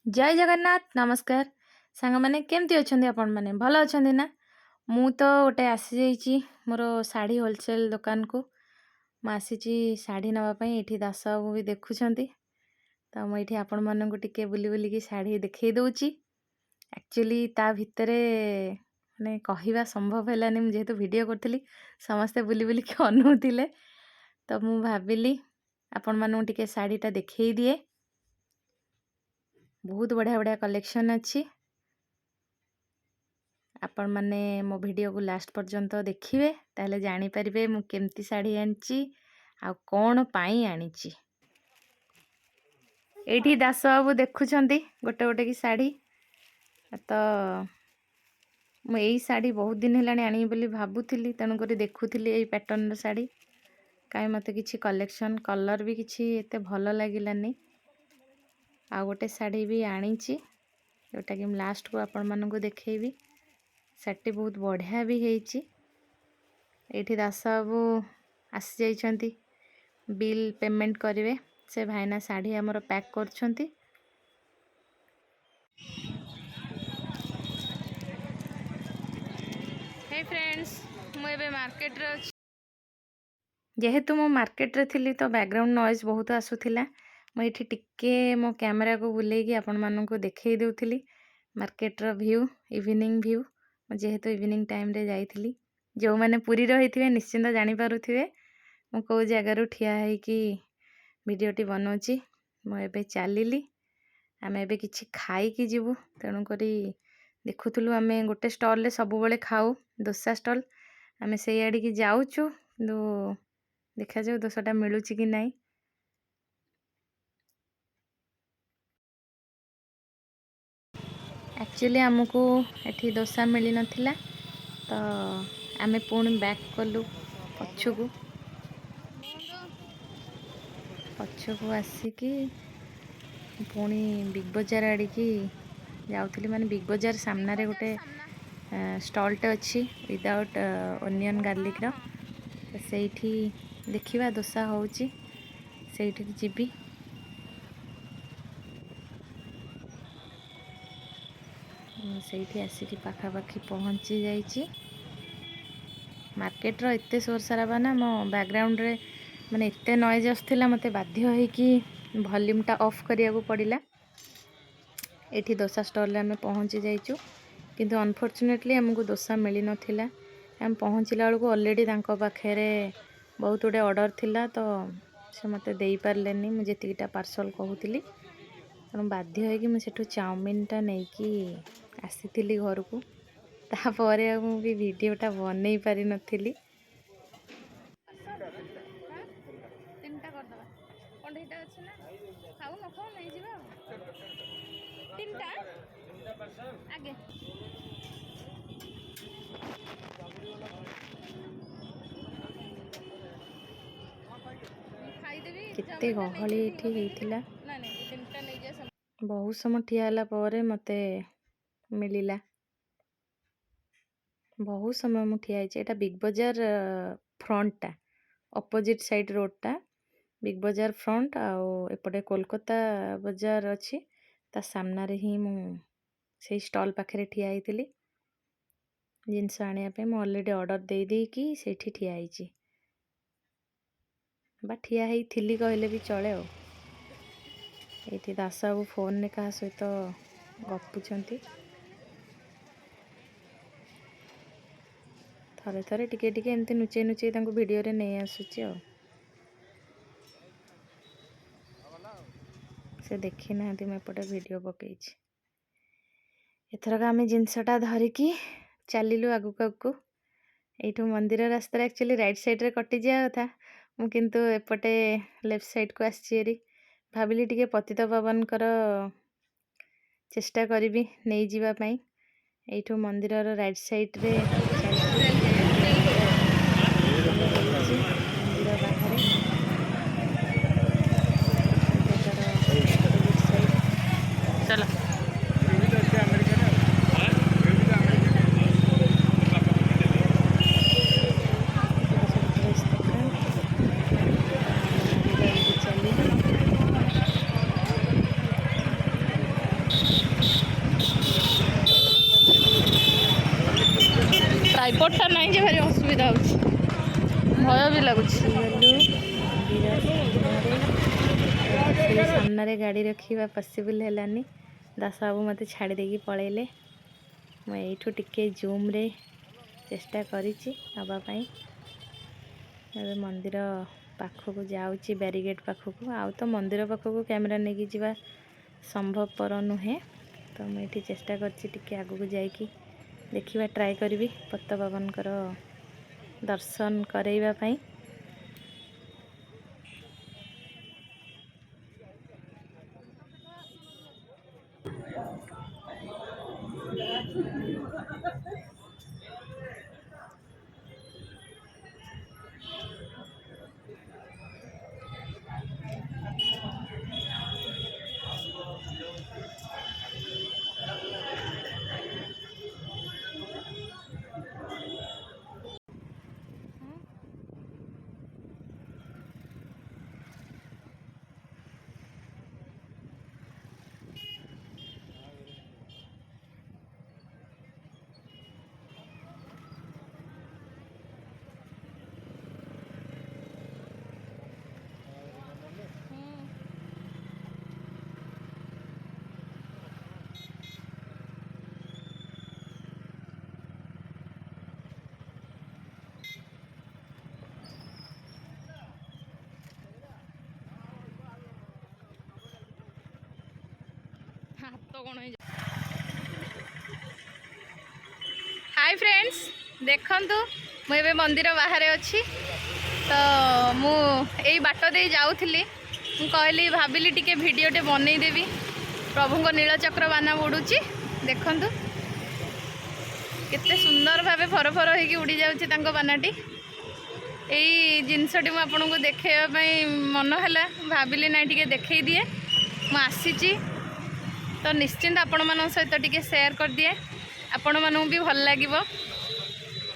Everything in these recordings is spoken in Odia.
ଜୟ ଜଗନ୍ନାଥ। ନମସ୍କାର ସାଙ୍ଗମାନେ, କେମିତି ଅଛନ୍ତି ଆପଣମାନେ? ଭଲ ଅଛନ୍ତି ନା? ମୁଁ ତ ଗୋଟେ ଆସିଯାଇଛି ମୋର ଶାଢ଼ୀ ହୋଲସେଲ୍ ଦୋକାନକୁ। ମୁଁ ଆସିଛି ଶାଢ଼ୀ ନେବା ପାଇଁ। ଏଇଠି ଦାସବାବୁ ବି ଦେଖୁଛନ୍ତି, ତ ମୁଁ ଏଇଠି ଆପଣମାନଙ୍କୁ ଟିକେ ବୁଲି ବୁଲିକି ଶାଢ଼ୀ ଦେଖେଇ ଦେଉଛି। ଆକ୍ଚୁଆଲି ତା ଭିତରେ ମାନେ କହିବା ସମ୍ଭବ ହେଲାନି। ମୁଁ ଯେହେତୁ ଭିଡ଼ିଓ କରୁଥିଲି, ସମସ୍ତେ ବୁଲି ବୁଲିକି ଅନଉଥିଲେ, ତ ମୁଁ ଭାବିଲି ଆପଣମାନଙ୍କୁ ଟିକେ ଶାଢ଼ୀଟା ଦେଖେଇ ଦିଏ। ବହୁତ ବଢ଼ିଆ ବଢ଼ିଆ କଲେକ୍ସନ୍ ଅଛି। ଆପଣମାନେ ମୋ ଭିଡ଼ିଓକୁ ଲାଷ୍ଟ ପର୍ଯ୍ୟନ୍ତ ଦେଖିବେ, ତାହେଲେ ଜାଣିପାରିବେ ମୁଁ କେମିତି ଶାଢ଼ୀ ଆଣିଛି ଆଉ କ'ଣ ପାଇଁ ଆଣିଛି। ଏଇଠି ଦାସବାବୁ ଦେଖୁଛନ୍ତି ଗୋଟେ ଗୋଟେ କି ଶାଢ଼ୀ। ତ ମୁଁ ଏଇ ଶାଢ଼ୀ ବହୁତ ଦିନ ହେଲାଣି ଆଣିବି ବୋଲି ଭାବୁଥିଲି, ତେଣୁକରି ଦେଖୁଥିଲି ଏଇ ପ୍ୟାଟର୍ନର ଶାଢ଼ୀ। କାହିଁ ମୋତେ କିଛି କଲେକ୍ସନ୍ କଲର୍ ବି କିଛି ଏତେ ଭଲ ଲାଗିଲାନି। ଆଉ ଗୋଟେ ଶାଢ଼ୀ ବି ଆଣିଛି, ଯେଉଁଟାକି ମୁଁ ଲାଷ୍ଟକୁ ଆପଣମାନଙ୍କୁ ଦେଖେଇବି। ଶାଢ଼ୀଟି ବହୁତ ବଢ଼ିଆ ବି ହେଇଛି। ଏଇଠି ଦାସବାବୁ ଆସିଯାଇଛନ୍ତି, ବିଲ୍ ପେମେଣ୍ଟ କରିବେ। ସେ ଭାଇନା ଶାଢ଼ୀ ଆମର ପ୍ୟାକ୍ କରୁଛନ୍ତି। ହେ ଫ୍ରେଣ୍ଡସ୍, ମୁଁ ଏବେ ମାର୍କେଟରେ ଅଛି। ଯେହେତୁ ମୁଁ ମାର୍କେଟରେ ଥିଲି, ତ ବ୍ୟାକଗ୍ରାଉଣ୍ଡ ନଏଜ୍ ବହୁତ ଆସୁଥିଲା। ମୁଁ ଏଇଠି ଟିକେ ମୋ କ୍ୟାମେରାକୁ ବୁଲେଇକି ଆପଣମାନଙ୍କୁ ଦେଖେଇ ଦେଉଥିଲି ମାର୍କେଟର ଭ୍ୟୁ, ଇଭିନିଂ ଭ୍ୟୁ। ମୁଁ ଯେହେତୁ ଇଭିନିଂ ଟାଇମ୍ରେ ଯାଇଥିଲି, ଯେଉଁମାନେ ପୁରୀର ହେଇଥିବେ ନିଶ୍ଚିନ୍ତ ଜାଣିପାରୁଥିବେ ମୁଁ କେଉଁ ଜାଗାରୁ ଠିଆ ହେଇକି ଭିଡ଼ିଓଟି ବନାଉଛି। ମୁଁ ଏବେ ଚାଲିଲି, ଆମେ ଏବେ କିଛି ଖାଇକି ଯିବୁ। ତେଣୁକରି ଦେଖୁଥିଲୁ, ଆମେ ଗୋଟେ ଷ୍ଟଲ୍ରେ ସବୁବେଳେ ଖାଉ, ଦୋସା ଷ୍ଟଲ୍। ଆମେ ସେଇଆଡ଼ିକି ଯାଉଛୁ, କିନ୍ତୁ ଦେଖାଯାଉ ଦୋସାଟା ମିଳୁଛି କି ନାହିଁ। ଆକ୍ଚୁଆଲି ଆମକୁ ଏଠି ଦୋସା ମିଳିନଥିଲା, ତ ଆମେ ପୁଣି ବ୍ୟାକ୍ କଲୁ ପଛକୁ। ପଛକୁ ଆସିକି ପୁଣି ବିଗ୍ ବଜାର ଆଡ଼ିକି ଯାଉଥିଲି। ମାନେ ବିଗ୍ ବଜାର ସାମ୍ନାରେ ଗୋଟେ ଷ୍ଟଲ୍ଟେ ଅଛି ୱିଦାଉଟ୍ ଓନିଅନ୍ ଗାର୍ଲିକ୍ର, ତ ସେଇଠି ଦେଖିବା ଦୋସା ହେଉଛି, ସେଇଠିକି ଯିବି। ମୁଁ ସେଇଠି ଆସିକି ପାଖାପାଖି ପହଞ୍ଚି ଯାଇଛି। ମାର୍କେଟର ଏତେ ସୋର ସରାବା ନା, ମୋ ବ୍ୟାକଗ୍ରାଉଣ୍ଡରେ ମାନେ ଏତେ ନଏଜ୍ ଆସୁଥିଲା, ମୋତେ ବାଧ୍ୟ ହେଇକି ଭଲ୍ୟୁମ୍ଟା ଅଫ୍ କରିବାକୁ ପଡ଼ିଲା। ଏଇଠି ଦୋସା ଷ୍ଟଲ୍ରେ ଆମେ ପହଞ୍ଚି ଯାଇଛୁ, କିନ୍ତୁ ଅନଫର୍ଚୁନେଟଲି ଆମକୁ ଦୋସା ମିଳିନଥିଲା। ଆମେ ପହଞ୍ଚିଲା ବେଳକୁ ଅଲରେଡ଼ି ତାଙ୍କ ପାଖରେ ବହୁତ ଗୁଡ଼ିଏ ଅର୍ଡ଼ର ଥିଲା, ତ ସେ ମୋତେ ଦେଇପାରିଲେନି ମୁଁ ଯେତିକିଟା ପାର୍ସଲ୍ କହୁଥିଲି। ତେଣୁ ବାଧ୍ୟ ହେଇକି ମୁଁ ସେଠୁ ଚାଉମିନଟା ନେଇକି ଆସିଥିଲି ଘରକୁ। ତାପରେ ଆଉ ମୁଁ ବି ଭିଡ଼ିଓଟା ବନେଇ ପାରିନଥିଲି। ତିନିଟା କରିଦେବା। କଣ୍ଢେଇଟା ଅଛି ନା, ଖାଉ ନ ଖାଉ ନେଇଯିବା। ଆଉ ତିନିଟା ଆଜ୍ଞା। କେତେ ଗହଳି ଏଠି ହେଇଥିଲା। ବହୁତ ସମୟ ଠିଆ ହେଲା ପରେ ମୋତେ ମିଳିଲା। ବହୁତ ସମୟ ମୁଁ ଠିଆ ହେଇଛି। ଏଇଟା ବିଗ୍ ବଜାର ଫ୍ରଣ୍ଟଟା, ଅପୋଜିଟ୍ ସାଇଡ଼୍ ରୋଡ଼ଟା, ବିଗ୍ ବଜାର ଫ୍ରଣ୍ଟ। ଆଉ ଏପଟେ କୋଲକାତା ବଜାର ଅଛି, ତା ସାମ୍ନାରେ ହିଁ ମୁଁ ସେଇ ଷ୍ଟଲ୍ ପାଖରେ ଠିଆ ହେଇଥିଲି ଜିନିଷ ଆଣିବା ପାଇଁ। ମୁଁ ଅଲରେଡ଼ି ଅର୍ଡ଼ର ଦେଇ ଦେଇକି ସେଇଠି ଠିଆ ହେଇଛି ବା ଠିଆ ହେଇଥିଲି କହିଲେ ବି ଚଳେ। ଆଉ ଏଇଠି ଦାସବାବୁ ଫୋନ୍ରେ କାହା ସହିତ ଗପୁଛନ୍ତି। ଥରେ ଥରେ ଟିକେ ଟିକେ ଏମିତି ନୁଚେଇ ନୁଚେଇ ତାଙ୍କୁ ଭିଡ଼ିଓରେ ନେଇ ଆସୁଛି। ଆଉ ସେ ଦେଖିନାହାନ୍ତି ମୁଁ ଏପଟେ ଭିଡ଼ିଓ ପକେଇଛି। ଏଥରକ ଆମେ ଜିନିଷଟା ଧରିକି ଚାଲିଲୁ ଆଗକୁ ଆଗକୁ। ଏଇଠୁ ମନ୍ଦିର ରାସ୍ତାରେ ଆକ୍ଚୁଆଲି ରାଇଟ୍ ସାଇଡ଼୍ରେ କଟିଯିବା କଥା, ମୁଁ କିନ୍ତୁ ଏପଟେ ଲେଫ୍ଟ ସାଇଡ଼୍କୁ ଆସିଛି ହେରି। ଭାବିଲି ଟିକେ ପତିତ ପାବନଙ୍କର ଚେଷ୍ଟା କରିବି ନେଇଯିବା ପାଇଁ। ଏଇଠୁ ମନ୍ଦିରର ରାଇଟ୍ ସାଇଡ଼୍ରେ ଚାଲିଛି, ହେଇଛି ମନ୍ଦିର ବାହାରେ। ଏଇଟା ତାର ଅପୋଜିଟ୍ ସାଇଡ଼୍। ଚାଲ। ଏପଟେ ସବୁ ଡ୍ରେସ୍ ଦୋକାନ। ମନ୍ଦିର ଆଡ଼ିକି ଚାଲିଲୁ। ଟ୍ରାଇପଡ଼ଟା ନାହିଁ ଯେ ଭାରି ଅସୁବିଧା ହେଉଛି, ଭୟ ବି ଲାଗୁଛି। ଆସିଗଲୁ ମନ୍ଦିର ସାମ୍ନାରେ। ତ ସେଇ ସାମ୍ନାରେ ଗାଡ଼ି ରଖିବା ପସିବଲ୍ ହେଲାନି, ଦାସବାବୁ ମୋତେ ଛାଡ଼ି ଦେଇକି ପଳେଇଲେ। ମୁଁ ଏଇଠୁ ଟିକେ ଜୁମ୍ରେ ଚେଷ୍ଟା କରିଛି ନେବା ପାଇଁ। ଏବେ ମନ୍ଦିର ପାଖକୁ ଯାଉଛି, ବ୍ୟାରିଗେଟ୍ ପାଖକୁ। ଆଉ ତ ମନ୍ଦିର ପାଖକୁ କ୍ୟାମେରା ନେଇକି ଯିବା ସମ୍ଭବପର ନୁହେଁ। ତ ମୁଁ ଏଇଠି ଚେଷ୍ଟା କରିଛି ଟିକେ ଆଗକୁ ଯାଇକି ଦେଖିବା, ଟ୍ରାଏ କରିବି ପତିତପାବନଙ୍କର ଦର୍ଶନ କରେଇବା ପାଇଁ। ହାତ କ'ଣ ହେଇଯାଉଛି। ହାଇ ଫ୍ରେଣ୍ଡସ୍, ଦେଖନ୍ତୁ, ମୁଁ ଏବେ ମନ୍ଦିର ବାହାରେ ଅଛି। ତ ମୁଁ ଏଇ ବାଟ ଦେଇ ଯାଉଥିଲି, ମୁଁ କହିଲି, ଭାବିଲି ଟିକେ ଭିଡ଼ିଓଟେ ବନେଇଦେବି। ପ୍ରଭୁଙ୍କ ନୀଳଚକ୍ର ବାନା ଉଡ଼ୁଛି, ଦେଖନ୍ତୁ କେତେ ସୁନ୍ଦର ଭାବେ ଫର ଫର ହେଇକି ଉଡ଼ି ଯାଉଛି ତାଙ୍କ ବାନାଟି। ଏଇ ଜିନିଷଟି ମୁଁ ଆପଣଙ୍କୁ ଦେଖେଇବା ପାଇଁ ମନ ହେଲା, ଭାବିଲି ନାଇଁ ଟିକେ ଦେଖେଇ ଦିଏ। ମୁଁ ଆସିଛି ତ ନିଶ୍ଚିନ୍ତ ଆପଣମାନଙ୍କ ସହିତ ଟିକେ ସେୟାର କରିଦିଏ, ଆପଣମାନଙ୍କୁ ବି ଭଲ ଲାଗିବ।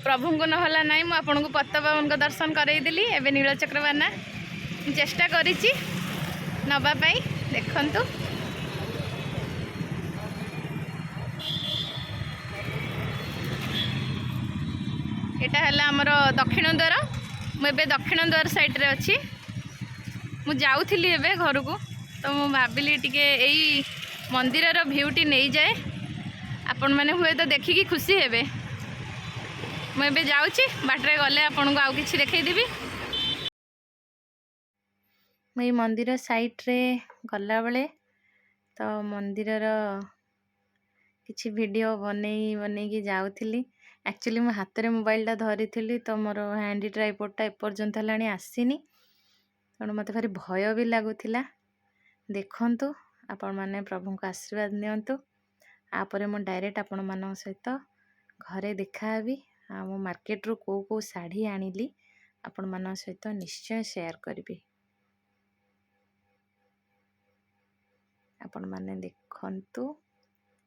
ପ୍ରଭୁଙ୍କୁ ନହେଲା ନାହିଁ, ମୁଁ ଆପଣଙ୍କୁ ପତିତପାବନଙ୍କ ଦର୍ଶନ କରେଇଦେଲି। ଏବେ ନୀଳଚକ୍ର ବାନା ମୁଁ ଚେଷ୍ଟା କରିଛି ନେବା ପାଇଁ, ଦେଖନ୍ତୁ। ଏଇଟା ହେଲା ଆମର ଦକ୍ଷିଣ ଦ୍ୱାର। ମୁଁ ଏବେ ଦକ୍ଷିଣ ଦ୍ୱାର ସାଇଡ଼୍ରେ ଅଛି। ମୁଁ ଯାଉଥିଲି ଏବେ ଘରକୁ, ତ ମୁଁ ଭାବିଲି ଟିକେ ଏଇ ମନ୍ଦିରର ଭ୍ୟୁଟି ନେଇଯାଏ, ଆପଣମାନେ ହୁଏତ ଦେଖିକି ଖୁସି ହେବେ। ମୁଁ ଏବେ ଯାଉଛି, ବାଟରେ ଗଲେ ଆପଣଙ୍କୁ ଆଉ କିଛି ଦେଖେଇଦେବି। ମୁଁ ଏଇ ମନ୍ଦିର ସାଇଡ଼୍ରେ ଗଲାବେଳେ ତ ମନ୍ଦିରର କିଛି ଭିଡ଼ିଓ ବନେଇ ବନେଇକି ଯାଉଥିଲି। ଆକ୍ଚୁଆଲି ମୁଁ ହାତରେ ମୋବାଇଲଟା ଧରିଥିଲି, ତ ମୋର ହ୍ୟାଣ୍ଡ ଟ୍ରାଇପଡ଼ଟା ଏପର୍ଯ୍ୟନ୍ତ ହେଲାଣି ଆସିନି, ତେଣୁ ମୋତେ ଭାରି ଭୟ ବି ଲାଗୁଥିଲା। ଦେଖନ୍ତୁ, ଆପଣମାନେ ପ୍ରଭୁଙ୍କ ଆଶୀର୍ବାଦ ନିଅନ୍ତୁ। ତାପରେ ମୁଁ ଡାଇରେକ୍ଟ ଆପଣମାନଙ୍କ ସହିତ ଘରେ ଦେଖାହେବି। ଆଉ ମୁଁ ମାର୍କେଟରୁ କେଉଁ କେଉଁ ଶାଢ଼ୀ ଆଣିଲି, ଆପଣମାନଙ୍କ ସହିତ ନିଶ୍ଚୟ ସେୟାର କରିବି। ଆପଣମାନେ ଦେଖନ୍ତୁ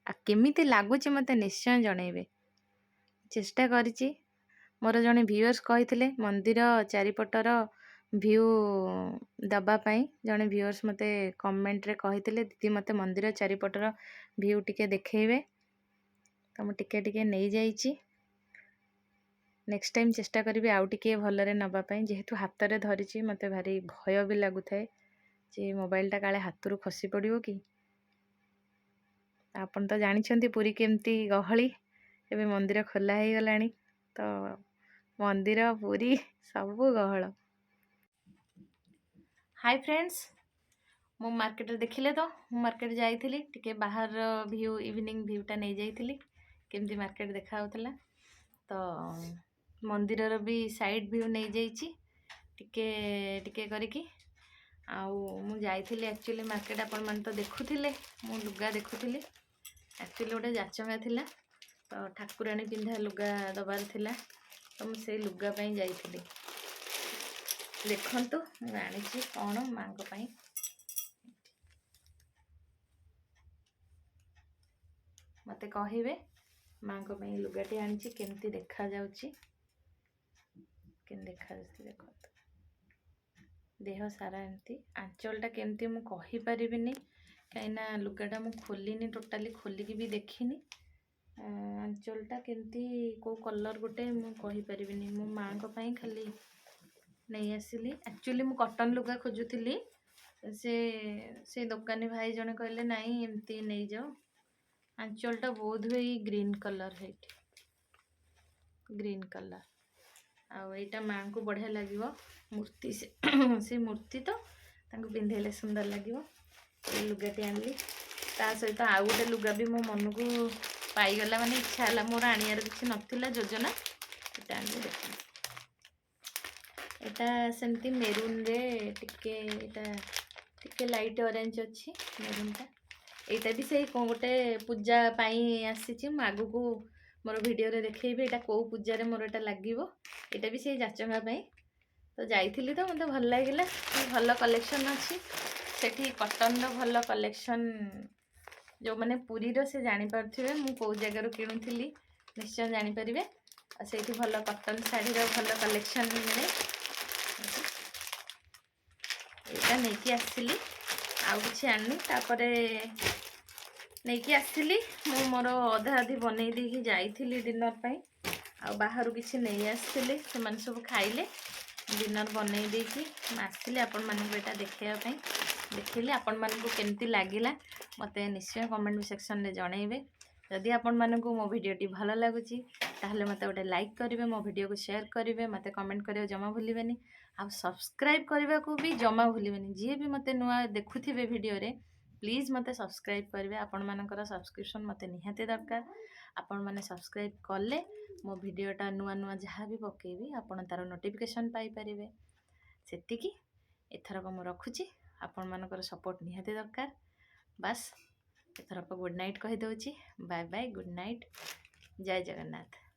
ଆଉ କେମିତି ଲାଗୁଛି ମୋତେ ନିଶ୍ଚୟ ଜଣେଇବେ। ଚେଷ୍ଟା କରିଛି। ମୋର ଜଣେ ଭିଉଅର୍ସ କହିଥିଲେ ମନ୍ଦିର ଚାରିପଟର ଭ୍ୟୁ ଦେବା ପାଇଁ। ଜଣେ ଭିଉଅର୍ସ ମୋତେ କମେଣ୍ଟରେ କହିଥିଲେ, ଦିଦି, ମୋତେ ମନ୍ଦିର ଚାରିପଟର ଭ୍ୟୁ ଟିକେ ଦେଖେଇବେ। ତ ମୁଁ ଟିକେ ଟିକେ ନେଇଯାଇଛି। ନେକ୍ସଟ ଟାଇମ୍ ଚେଷ୍ଟା କରିବି ଆଉ ଟିକେ ଭଲରେ ନେବା ପାଇଁ। ଯେହେତୁ ହାତରେ ଧରିଛି, ମୋତେ ଭାରି ଭୟ ବି ଲାଗୁଥାଏ ଯେ ମୋବାଇଲଟା କାଳେ ହାତରୁ ଖସି ପଡ଼ିବ କି। ଆପଣ ତ ଜାଣିଛନ୍ତି ପୁରୀ କେମିତି ଗହଳି। ଏବେ ମନ୍ଦିର ଖୋଲା ହେଇଗଲାଣି, ତ ମନ୍ଦିର, ପୁରୀ ସବୁ ଗହଳ। ହାଇ ଫ୍ରେଣ୍ଡସ୍, ମୁଁ ମାର୍କେଟରେ ଦେଖିଲେ ତ, ମୁଁ ମାର୍କେଟ ଯାଇଥିଲି, ଟିକେ ବାହାରର ଭ୍ୟୁ, ଇଭିନିଂ ଭ୍ୟୁଟା ନେଇଯାଇଥିଲି, କେମିତି ମାର୍କେଟ ଦେଖାହେଉଥିଲା। ତ ମନ୍ଦିରର ବି ସାଇଡ଼୍ ଭ୍ୟୁ ନେଇଯାଇଛି ଟିକେ ଟିକେ କରିକି। ଆଉ ମୁଁ ଯାଇଥିଲି ଆକ୍ଚୁଆଲି ମାର୍କେଟ, ଆପଣମାନେ ତ ଦେଖୁଥିଲେ, ମୁଁ ଲୁଗା ଦେଖୁଥିଲି। ଆକ୍ଚୁଆଲି ଗୋଟେ ଯାଚଙ୍ଗା ଥିଲା, ତ ଠାକୁରାଣୀ ପିନ୍ଧା ଲୁଗା ଦେବାର ଥିଲା, ତ ମୁଁ ସେଇ ଲୁଗା ପାଇଁ ଯାଇଥିଲି। ଦେଖନ୍ତୁ, ମୁଁ ଆଣିଛି କ'ଣ ମାଙ୍କ ପାଇଁ। ମୋତେ କହିବେ ମାଙ୍କ ପାଇଁ ଲୁଗାଟି ଆଣିଛି କେମିତି ଦେଖାଯାଉଛି, କେମିତି ଦେଖାଯାଉଛି ଦେଖନ୍ତୁ। ଦେହ ସାରା ଏମିତି, ଆଞ୍ଚଳଟା କେମିତି ମୁଁ କହିପାରିବିନି। କାହିଁକିନା ଲୁଗାଟା ମୁଁ ଖୋଲିନି, ଟୋଟାଲି ଖୋଲିକି ବି ଦେଖିନି। ଆଞ୍ଚଲଟା କେମିତି କେଉଁ କଲର୍ ଗୋଟେ ମୁଁ କହିପାରିବିନି। ମୁଁ ମାଆଙ୍କ ପାଇଁ ଖାଲି ନେଇ ଆସିଲି। ଆକ୍ଚୁଆଲି ମୁଁ କଟନ୍ ଲୁଗା ଖୋଜୁଥିଲି। ସେ ସେ ଦୋକାନୀ ଭାଇ ଜଣେ କହିଲେ, ନାଇଁ, ଏମିତି ନେଇଯାଅ। ଆଞ୍ଚଲଟା ବୋଧ ହୁଏ ଏଇ ଗ୍ରୀନ୍ କଲର୍, ହେଇଠି ଗ୍ରୀନ୍ କଲର୍। ଆଉ ଏଇଟା ମାଆଙ୍କୁ ବଢ଼ିଆ ଲାଗିବ। ମୂର୍ତ୍ତି ସେ ସେ ମୂର୍ତ୍ତି ତ ତାଙ୍କୁ ପିନ୍ଧେଇଲେ ସୁନ୍ଦର ଲାଗିବ। ଏଇ ଲୁଗାଟି ଆଣିଲି। ତା ସହିତ ଆଉ ଗୋଟେ ଲୁଗା ବି ମୋ ମନକୁ ପାଇଗଲା, ମାନେ ଇଚ୍ଛା ହେଲା ମୋର, ଆଣିବାର କିଛି ନଥିଲା ଯୋଜନା। ଏଇଟା ଆଣିଲି, ଦେଖନ୍ତୁ। ଏଇଟା ସେମିତି ମେରୁନରେ ଟିକେ, ଏଇଟା ଟିକେ ଲାଇଟ୍ ଅରେଞ୍ଜ ଅଛି ମେରୁନଟା। ଏଇଟା ବି ସେଇ କ'ଣ ଗୋଟେ ପୂଜା ପାଇଁ ଆସିଛି। ମୁଁ ଆଗକୁ ମୋର ଭିଡ଼ିଓରେ ଦେଖେଇବି ଏଇଟା କେଉଁ ପୂଜାରେ ମୋର ଏଇଟା ଲାଗିବ। ଏଇଟା ବି ସେଇ ଯାଚଙ୍ଗା ପାଇଁ ତ ଯାଇଥିଲି, ତ ମୋତେ ଭଲ ଲାଗିଲା। ଭଲ କଲେକ୍ସନ୍ ଅଛି ସେଠି, କଟନର ଭଲ କଲେକ୍ସନ୍। ଯେଉଁମାନେ ପୁରୀର ସେ ଜାଣିପାରୁଥିବେ ମୁଁ କେଉଁ ଜାଗାରୁ କିଣୁଥିଲି, ନିଶ୍ଚୟ ଜାଣିପାରିବେ। ଆଉ ସେଇଠି ଭଲ କଟନ୍ ଶାଢ଼ୀର ଭଲ କଲେକ୍ସନ୍ ମିଳେ। ଏଇଟା ନେଇକି ଆସିଲି, ଆଉ କିଛି ଆଣିନି। ତାପରେ ନେଇକି ଆସିଲି, ମୁଁ ମୋର ଅଧା ଅଧି ବନେଇ ଦେଇକି ଯାଇଥିଲି ଡିନର୍ ପାଇଁ। ଆଉ ବାହାରୁ କିଛି ନେଇ ଆସିଥିଲି, ସେମାନେ ସବୁ ଖାଇଲେ। ଡିନର୍ ବନେଇ ଦେଇକି ମୁଁ ଆସିଲି ଆପଣମାନଙ୍କୁ ଏଇଟା ଦେଖେଇବା ପାଇଁ। ଦେଖେଇଲି ଆପଣମାନଙ୍କୁ, କେମିତି ଲାଗିଲା ମୋତେ ନିଶ୍ଚୟ କମେଣ୍ଟ ସେକ୍ସନରେ ଜଣେଇବେ। ଯଦି ଆପଣମାନଙ୍କୁ ମୋ ଭିଡ଼ିଓଟି ଭଲ ଲାଗୁଛି, ତାହେଲେ ମୋତେ ଗୋଟେ ଲାଇକ୍ କରିବେ, ମୋ ଭିଡ଼ିଓକୁ ସେୟାର କରିବେ, ମୋତେ କମେଣ୍ଟ କରିବାକୁ ଜମା ଭୁଲିବେନି, ଆଉ ସବସ୍କ୍ରାଇବ୍ କରିବାକୁ ବି ଜମା ଭୁଲିବେନି। ଯିଏ ବି ମୋତେ ନୂଆ ଦେଖୁଥିବେ ଭିଡ଼ିଓରେ, ପ୍ଲିଜ୍ ମୋତେ ସବସ୍କ୍ରାଇବ୍ କରିବେ। ଆପଣମାନଙ୍କର ସବସ୍କ୍ରିପସନ୍ ମୋତେ ନିହାତି ଦରକାର। ଆପଣମାନେ ସବସ୍କ୍ରାଇବ୍ କଲେ ମୋ ଭିଡ଼ିଓଟା ନୂଆ ନୂଆ ଯାହା ବି ପକେଇବି, ଆପଣ ତା'ର ନୋଟିଫିକେସନ୍ ପାଇପାରିବେ। ସେତିକି ଏଥରକ ମୁଁ ରଖୁଛି। ଆପଣମାନଙ୍କର ସପୋର୍ଟ ନିହାତି ଦରକାର। ବାସ୍, ଏଥରକ ଗୁଡ଼୍ ନାଇଟ୍ କହିଦେଉଛି। ବାଏ ବାଏ, ଗୁଡ଼୍ ନାଇଟ୍, ଜୟ ଜଗନ୍ନାଥ।